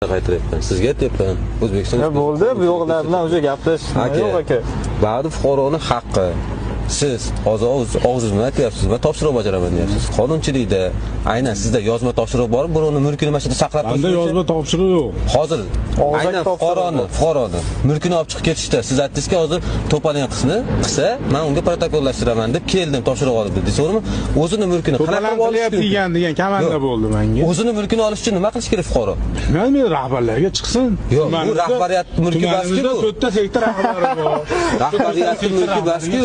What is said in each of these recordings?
Qaytaryapman. Sizga aytyapman. O'zbekiston Ya bo'ldi, bu yoqlar bilan уже gaplash Aka, yo'q, aka. Baribir fuqaroni haqqi. Siz hozir og'zingiz bilan aytyapsiz, man topshiriq bajaraman deyapsiz. Qonunchilikda aynan sizda yozma topshiriq bormi, birovni mulkini mana shu yerda saqlab Menda turish yozma topshiriq yo'q. Hozir Og'zaki aynan topshiriq fuqaroni mulkini olib chiqib ketishda siz aytdingizki, hozir to'palang qilsin, qilsa, men unga protokollashtiraman deb keldim, topshiriq olib dedingiz, to'g'rimi? O'zini mulkini qanaqa To'palang qilib olish qilyapti mumkin? degan kamanda Yo'q. bo'ldi menga. O'zini mulkini olish uchun nima qilish kerak fuqaro? Men rahbarlarga chiqsin. Yo'q, bu rahbariyat mulki Tumanimizda emas-ku bu. 4 ta sektor rahbari bor. Rahbariyatni mulki emas-ku,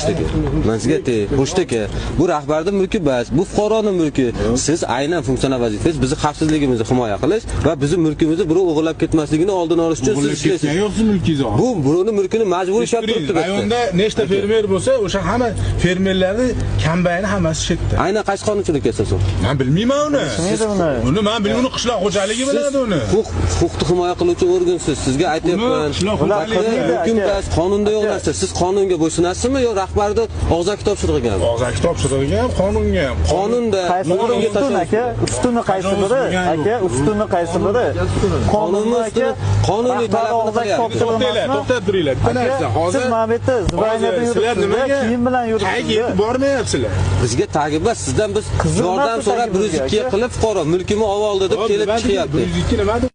Xurshid aka. Men sizga aytay, Xurshid aka, bu rahbarning mulki emas, bu fuqaroning mulki. Siz aynan funksional vazifangiz bizni xavfsizligimizni himoya qilish va bizni mulkimizni birov o'g'irlab ketmasligini oldini olish uchun siz O'g'irlab ishlaysiz. ketgan yo'q, siz mulkingizni. Bu birovning mulkini majburiy ushlab turibdi bu yerda. Rayonda nechta fermer bo'lsa, o'sha hamma fermerlarni kombayni hammasi shu yerda. Aynan qaysi qonunchilikka asosan? Men bilmayman uni. Nega uni? Uni men bilmayman, uni qishloq xo'jaligi biladi uni. Huquqni himoya qiluvchi organsiz. Sizga aytyapman. Qishloq Ular xo'jaligi qilmaydi, Mumkin aka. emas, qonunda yo'q Aka. narsa. Siz qonunga bo'ysunasizmi yo rahbarni og'zaki topshirig'igami? Og'zaki topshirig'iga ham, qonunga ham. Qonunda Qaysi biri qonunga ustun, tashlab aka? Ustuni qaysi biri? Aka, ustuni qaysi biri? Qonunni Qonunni aka, ustuni qonuniy rahbar talabini og'zaki qilyapti. topshirig'i To'xtanglar, emasmi? to'xtab turinglar. Bitta Aka, narsa, hozir siz mana bu yerda Zbaynada hozir sizlar yuribsizda, nimaga kiyim bilan tag yuribsizda. yetib bormayapsizlar? Bizga tagi bas, sizdan biz Qiziq yordam narsa so'rab tagimizga, 102 aka. qilib fuqaro mulkimni olib oldi deb Hop, kelib nima dedi? chiqyapti. 102 nima dedi?